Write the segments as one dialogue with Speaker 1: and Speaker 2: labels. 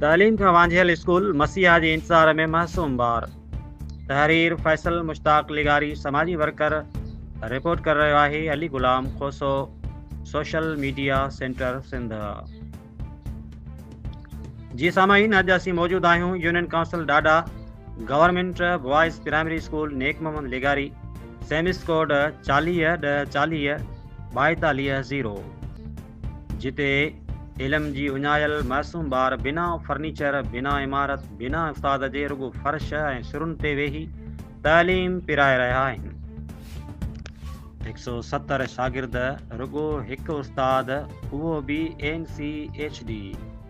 Speaker 1: تعليم کان وانجهيل اسڪول مسيحا جي انتظار ۾ معصوم ٻار. تحرير فيصل مشتاق لغاري سماجي ورڪر رپورٽ ڪري رهيو آهي Ali Ghulam Khoso social media centre Sindh. جي سامعين اڄ اسين موجود آهيون union council Dada government boys primary school Nek Muhammad لغاري سيمس ڪوڊ 40 10 40 42 0 جتي علم جي اڃايل معصوم ٻار بنا فرنيچر، بنا عمارت، بنا استاد جي رڳو فرش ۽ سرن تي ويهي تعليم پرائي رهيا آهن. 170 شاگرد، رڳو هڪ استاد، اهو به اين سي ايڇ ڊي.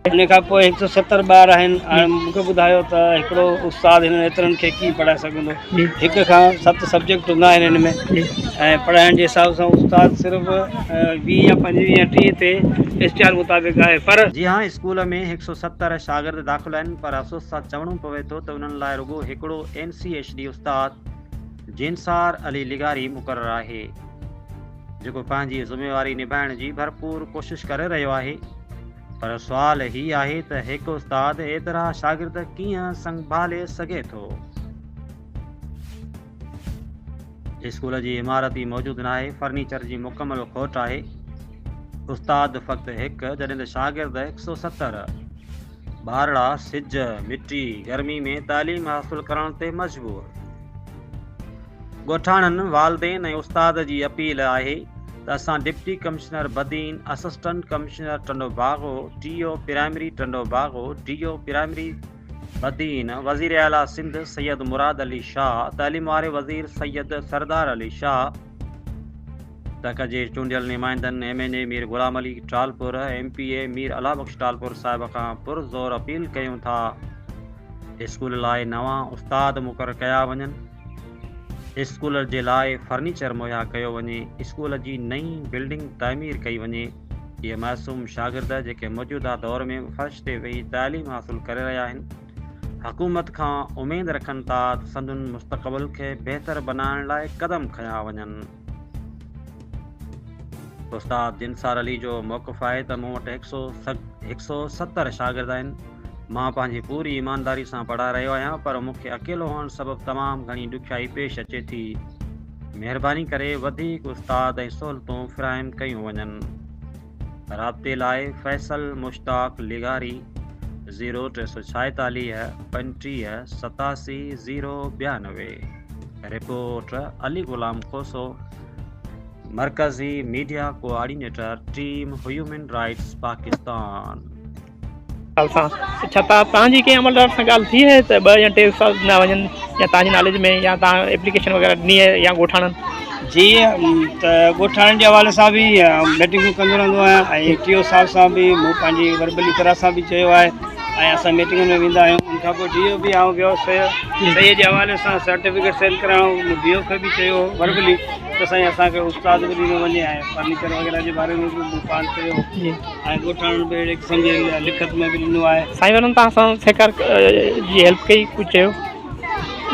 Speaker 2: ان کان پوء هڪ سو ستر ٻار آهن هاڻي مون کي ٻڌايو ته هڪڙو استاد هنن ايترن کي ڪيئن پڙهائي سگهندو هڪ کان ست سبجيڪٽ هوندا آهن هن ۾ ۽ پڙهائڻ جي حساب سان استاد صرف ويهه يا پنجويهه يا ٽيهه تي اشتهار مطابق آهي پر
Speaker 1: جي ها اسڪول ۾ هڪ سو ستر شاگرد داخل آهن پر افسوس سان چوڻو پوي ٿو ته انهن لاء رڳو هڪڙو اين سي ايڇ ڊي استاد جنسار علي لغاري مقرر آهي جيڪو پنهنجي ذميواري نڀائڻ جي ڀرپور ڪوشش ڪري رهيو آهي پر سوال هي آهي ته هڪ استاد ايترا شاگرد ڪيئن سنڀالي سگهي ٿو؟ اسڪول جي عمارت ئي موجود ناهي، فرنيچر جي مڪمل کوٽ آهي، استاد فقط هڪ جڏهن ته شاگرد 170. ٻارڙا سج، مٽي، گرمي ۾ تعليم حاصل ڪرڻ تي مجبور. ڳوٺاڻن، والدين ۽ استاد جي اپيل آهي ته اسان deputy commissioner Badin, assistant commissioner Tando Bago, D O primary Tando Bago, D O primary Badin, وزير اعليٰ سنڌ سيد مراد علي شاهه، تعليم واري وزير سيد سردار علي شاهه، تڪ جي چونڊيل نمائندن M N A Mir Ghulam Ali Talpur, M P A Mir Allah Bakhsh Talpur صاحب کان پرزور اپيل ڪيون ٿا اسڪول لاء نوان استاد مقرر ڪيا وڃن، اسڪول جي لاء فرنيچر مهيا ڪيو وڃي، اسڪول جي نئين بلڊنگ تعمير ڪئي وڃي، اهي معصوم شاگرد جيڪي موجوده دور ۾ فرش تي ويهي تعليم حاصل ڪري رهيا آهن، حڪومت کان اميد رکن ٿا ته سندن مستقبل کي بهتر بنائڻ لاء قدم کنيا وڃن. استاد جنسار علي جو موقف آهي ته مون وٽ 170 شاگرد آهن، مان پنهنجي پوري ايمانداري سان پڙهائي رهيو آهيان پر مون کي اڪيلو هئڻ سبب تمام گهڻي ڏکيائي پيش اچي ٿي، مهرباني ڪري وڌيڪ استاد ۽ سهولتون فراهم ڪيون وڃن. رابطي لاء فيصل مشتاق لغاري زيرو 346 35 87 زيرو 92 رپورٽ علي غلام کوسو مرڪزي media coordinator team human rights Pakistan.
Speaker 3: سال سان ڇا توهان جي ڪنهن عملدار سان ڳالهه ٿي آهي ته ٻه يا ٽي استاد ڏنا وڃن يا توهان جي ناليج ۾ يا توهان ايپليڪيشن وغيره ڏني آهي يا ڳوٺاڻن؟
Speaker 2: جي ته ڳوٺاڻن جي حوالي سان به ميٽنگون ڪندو رهندو آهيان ۽ ٽي او صاحب سان به مون پنهنجي وربلي طرح سان به چيو آهي ۽ اسان ميٽنگن ۾ ويندا آهيون ان کان پوء ڊي او به آئون ويو صحيح جي حوالي سان سرٽيفڪيٽ سيل ڪرائڻ مون ڊي او کي به چيو وربلي ته سائين اسان کي استاد به ڏنو وڃي ۽ فرنيچر وغيره جي باري ۾ به مون پاڻ چيو ۽ ڳوٺاڻن به اهڙي قسم جي لکت ۾ به ڏنو آهي.
Speaker 3: سائين وارن توهان سان سهڪار جي هيلپ ڪئي ڪجهه چيو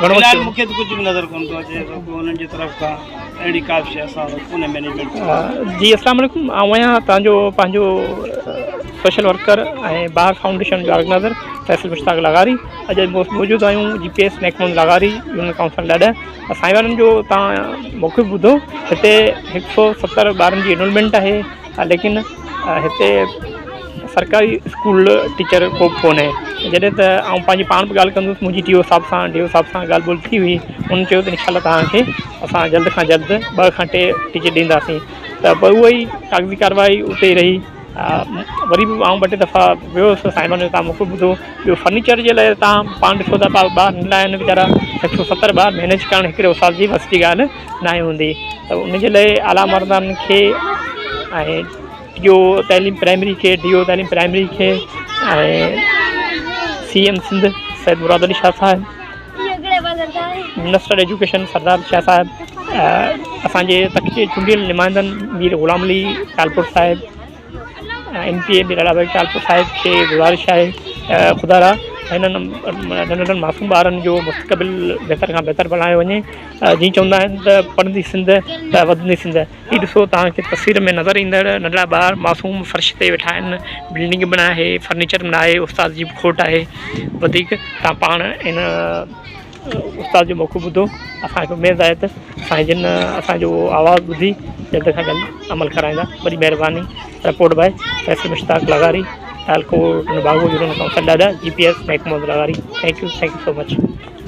Speaker 3: گهڻو
Speaker 2: في الحال مون کي ته ڪجهه به نظر ڪونه ٿو اچي ته ڪو انهن جي طرف کان اهڙي ڪا به شيء اسان وٽ ڪونهي مئنيجمينٽ جي طرف.
Speaker 3: جي اسلام عليڪم آئون آهيان توهان جو پنهنجو سوشل ورڪر ۽ بهار فائونڊيشن جو آرگنائزر فيصل مشتاق لغاري اڄ موجود آهيون جي پي ايس نيڪ محمد لغاري يونين ڪائونسل ڏاڏا سائين وارن جو توهان موقف ٻڌو هتي هڪ سو ستر ٻارن جي انرولمينٽ آهي ليڪن هتي سرڪاري اسڪول ٽيچر ڪو به ڪونهي جڏهن ته آئون پنهنجي پاڻ به ڳالهه ڪندس منهنجي ڊي او صاحب سان ڊي او صاحب سان ڳالهه ٻولهه ٿي هئي ان چيو ته انشاء الله توهان کي اسان جلد کان جلد ٻه کان ٽي ٽيچر ڏينداسين ته پوء اها ئي ڪاغذي ڪارروائي اتي ئي رهي وري به آئون ٻه ٽي دفعا ويو هوس سائين بن تان مون کي ٻڌو ٻيو فرنيچر جي لاء تان پاڻ ڏسو ٿا ٻار ننڍا آهن ويچارا هڪ سو ستر ٻار مينيج ڪرڻ هڪڙي استاد جي بس جي ڳالهه ناهي هوندي ته ان جي لاء اعليٰ مردان کي ۽ ڊي او تعليم پرائمري کي ڊي او تعليم پرائمري کي ۽ سي ايم سنڌ سيد مراد علي شاهه صاحب منسٽر ايجوڪيشن سردار شاهه صاحب اسانجي تڪ جي چونڊيل نمائندن مير غلام علي ٽالپر صاحب. ايم پي اي مير الله بخش ٽالپر صاحب کي گذارش آهي ته خدا را هنن ننڍڙن معصوم ٻارن جو مستقبل بهتر کان بهتر بڻايو وڃي جيئن چوندا آهن ته پڙهندي سنڌ ته وڌندي سنڌ هي ڏسو توهان کي تصوير ۾ نظر ايندڙ ننڍڙا ٻار معصوم فرش تي ويٺا آهن بلڊنگ به ناهي فرنيچر به ناهي استاد جي به کوٽ آهي وڌيڪ توهان پاڻ ان استاد جو موقف ٻڌو اسان کي اميد آهي ته سائين جن اسان جو آواز ٻڌي جلد کان جلد عمل ڪرائيندا وڏي مهرباني رپورٽ باء فيصل مشتاق لغاري تعلقو ٽنڊو باگو يونين ڪائونسل ڏاڏا جي پي ايس محڪمو لغاري thank you thank you so much.